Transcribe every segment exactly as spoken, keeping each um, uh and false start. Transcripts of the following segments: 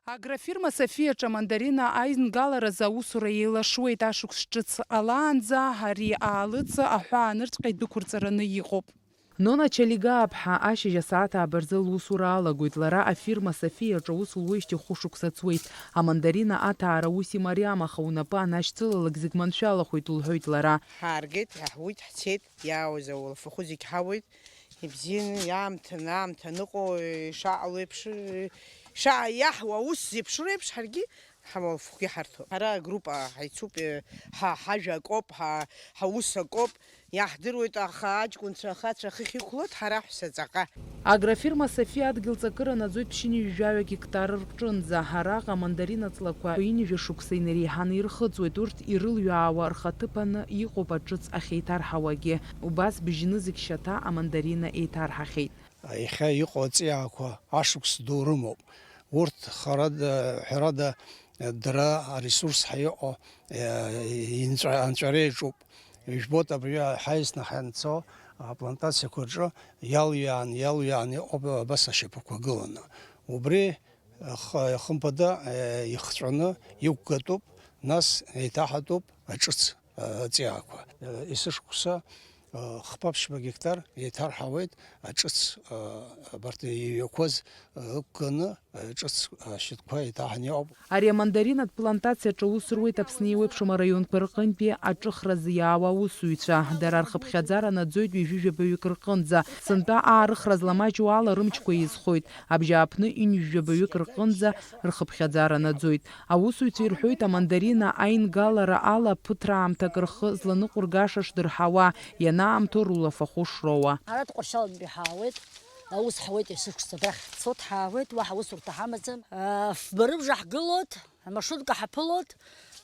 Агрофирма Софиаҿы амандарина аингаларазы аусура еилашуеит. Ашықәс ҿыц ҟалаанӡа ари аалыҵ аҳәаанырцәҟа идәықәырҵараны иҟоуп. Нона Чалигааԥҳа ашьыжь асааҭ ааба рзы лусура алагоит. Лара афирма Софиаҿы аус луеижьҭеи хәышықәса ҵуеит. Амандарина аҭаара ус имариам, аха унапы анашьцылалак зегь маншәалахоит, лҳәоит лара. Ҳааргеит, иаҳуит, ҳцеит, иаауаз ауалафахәы зегь ҳауеит. Ибзианы, иаамҭаны, аамҭа аныҟоу, ишаҟало еиԥш, ишаа-, иаҳуа аус зеиԥшроу еиԥш, ҳаргьы ҳауалафахәгьы ҳарҭоит. Ҳара агруппа ҳаицуп, ҳа ҳажәа акоуп, ҳа, ҳаус акоуп, иаҳдыруеит, аха аҷкәынцәа, ахацәа ахыхь иқәлоит, ҳара ҳәса ҵаҟа. Агрофирма Софиа адгьыл ҵакыра наӡоит ԥшьынҩажәаҩа гектар рҿынӡа. Араҟа амандарина ҵлақәа ҩынҩажәа шықәса инареиҳаны ирхыҵуеит, урҭ ирылҩаауа рхаҭыԥаны иҟоуп аҿыц ахьеиҭарҳауагьы. Убас быжьны зегь шьаҭа амандарина еиҭарҳахьеит. Иахьа иҟоу аҵиаақәа ашықәс ду рымоуп. Урҭ харада, ҳәарада, дара аресурс ҳәа иҟоу, е, инҵәа-, анҵәара иаҿуп. Ижәбоит, абри ҳаисны ҳанцо аплантациақәа рҿы иалҩаан, иалҩаан иҟоуп абас ашьапқәа гыланы. Убри, х-, хымԥада, е, ихҵәаны иқәгатәуп, нас еиҭаҳатәуп аҿыц, е, аҵиаақәа. Е, есышықәса, е, хԥа-ԥшьба гектар еиҭарҳауеит аҿыц, е, абарҭ иҩақәаз, е, ықәганы, аҿыц ашьатәқәа еиҭаҳаны иҟоуп. Ари амандаринатә плантациаҿы аус руеит Аԥсны еиуеиԥшым араионқәа рҟынтәи аҿыхразы иаауа аусуҩцәа. Дара рхыԥхьаӡара наӡоит ҩажәи жәабаҩык рҟынӡа. Сынтәа аарыхра зламаҷу ала рымчқәа еизхоит. Абжьааԥны ҩынҩажәи жәабаҩык рҟынӡа рхыԥхьаӡара наӡоит. Аусуҩцәа ирҳәоит, амандарина аингалара ала ԥыҭраамҭак рхы зланыҟәыргаша шдырҳауа, ианаамҭоу рулафахәы шроуа. Ара Тҟәарчалнтәи ҳаауеит. Аус ҳуеит, есышықәса абрахь ҳцоит, ҳаауеит, уаҳа усурҭа ҳамаӡам. Фба рыбжа ҳгылоит, амашинка ҳаԥылоит,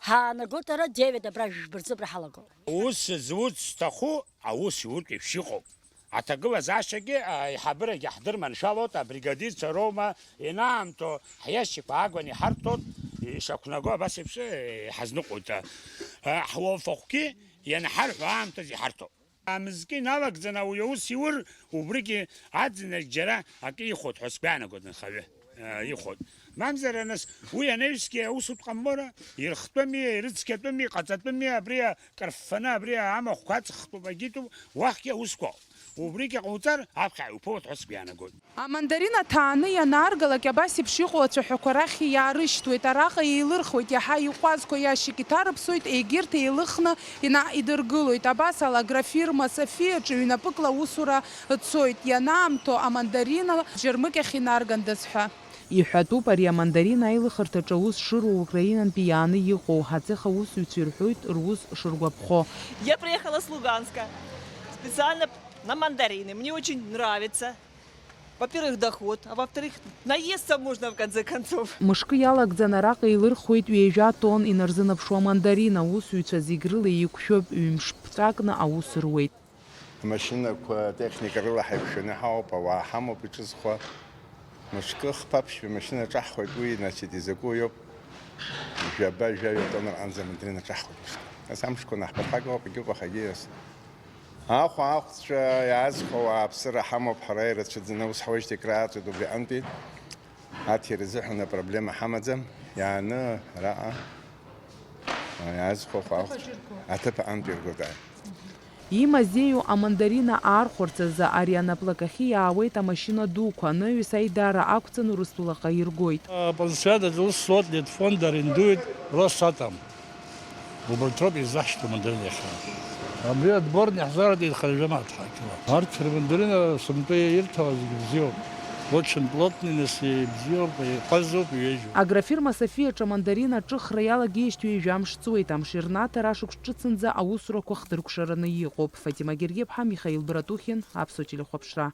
ҳаанагоит ара девять абра, жәба рзы абра ҳалагоит. Ус зуц зҭаху аус иуртә еиԥш иҟоуп. Аҭагылазаашьагьы, аиҳабырагьы ҳдырманшәалоит, абригадирцәа роума, ианаамҭоу ҳиашьцәақәа аагәаны иҳарҭоит, ишақәнаго абас еиԥш, э, ҳазныҟәоит. Э, ҳуалфахәгьы ианҳарҳәо аамҭазы иҳарҭоит. Амызкы иналагӡаны ауаҩы аус иур, убригьы аӡынрагь џьара акы ихәоит ҳәа сгәы иаанагоит, анхаҩы, э, ихәоит. Мамзар, нас, уи анаҩсгьы аусутә ҟамлара ирхтәыми, ирыцқьатәыми, иҟаҵатәыми, абри акыр ффаны, абри амахәқәа аҵхтәуп, агьитәуп, уахьгьы аусқәа ыҟоуп. Убригьы ҟауҵар, аԥхьаҟа иуԥылоит ҳәа сгәы иаанагоит. Амандарина ҭааны ианааргалак, абас еиԥш иҟоу ацәаҳәақәа рахь иаарышьҭуеит, араҟа еилырхуеит, иаҳа иҟәазқәа иашьак иҭарыԥсоит, егьырҭ еилыхны инаидыргылоит. Абас ала агрофирма Софиаҿы ҩнапыкла аусура цоит, ианаамҭоу амандарина џьармыкьахь инаргандаз ҳәа. Иҳәатәуп ари амандарина аилыхырҭаҿы аус шыруа Украинантәи иааны иҟоу ацех аусзуҩцәа ирҳәоит рус шыргәаԥхо. Я приехала с Луганска специально на мандарины. Мне очень нравится. Во-первых, доход, а во-вторых, наесться можно в конце концов. Мышкы иалагӡан араҟа еилырхуеит ҩажәа тонн инарзынаԥшуа амандарина, аусзуҩцәа зегь рыла еиқәшәоуп, ҩымш ԥҵәакны аус руеит. Амашьынақәа, атехника рыла ҳаиқәшәаны ҳауп, ауаа ҳамоуп иҿызхуа. Мышкы хԥа-ԥшьба машьына ҿаҳхуеит, уи, значит, изакәу иоуп. Жәаба, жәаҩа тонна рҟынӡа амандарина ҿаҳхуеит мышкы. Нас амшқәа наҳԥырхагоуп, егьыҟоу ҳагьиас. Ахәа, ахәцәа иаазхәо ауааԥсыра ҳамоуп ҳара, ирацәаӡаны аус ҳуеижьҭеи крааҵуеит убри аҟынтәи. Аҭира азыҳәан апроблема ҳамаӡам, иааны араҟа иаазхәо ахәа, ахәцәа аҭыԥ аҟынтә иргоит, ааи. Имазеиу амандарина аархәарц азы ари анаплакахьы иаауеит амашьына дуқәа, анаҩс аидара ақәҵаны Урыстәылаҟа иргоит. Апансиада зусҭоит Литфонд арендует Росатом. Убырҭ роуп изаҳшьҭоу амандарина иахьа. Абри адборни ҳзаараӡеит хынҩажәа мааҭ ҳақьуа. Арҭ рмандарина сынтәа ирҭауа зегьы бзиоуп. Очень плотный, нас ибзиоуп, иҟәазоуп, иҩежьуп. Агрофирма Софиаҿы амандарина аҿыхра иалагеижьҭеи ҩажәа мш ҵуеит, амш ирнаҭар ашықәс ҿыцынӡа аусурақәа хдыркәшараны иҟоуп. Фатима Гергиаԥҳа, Михаил Братухин, Аԥсуа телехәаԥшра.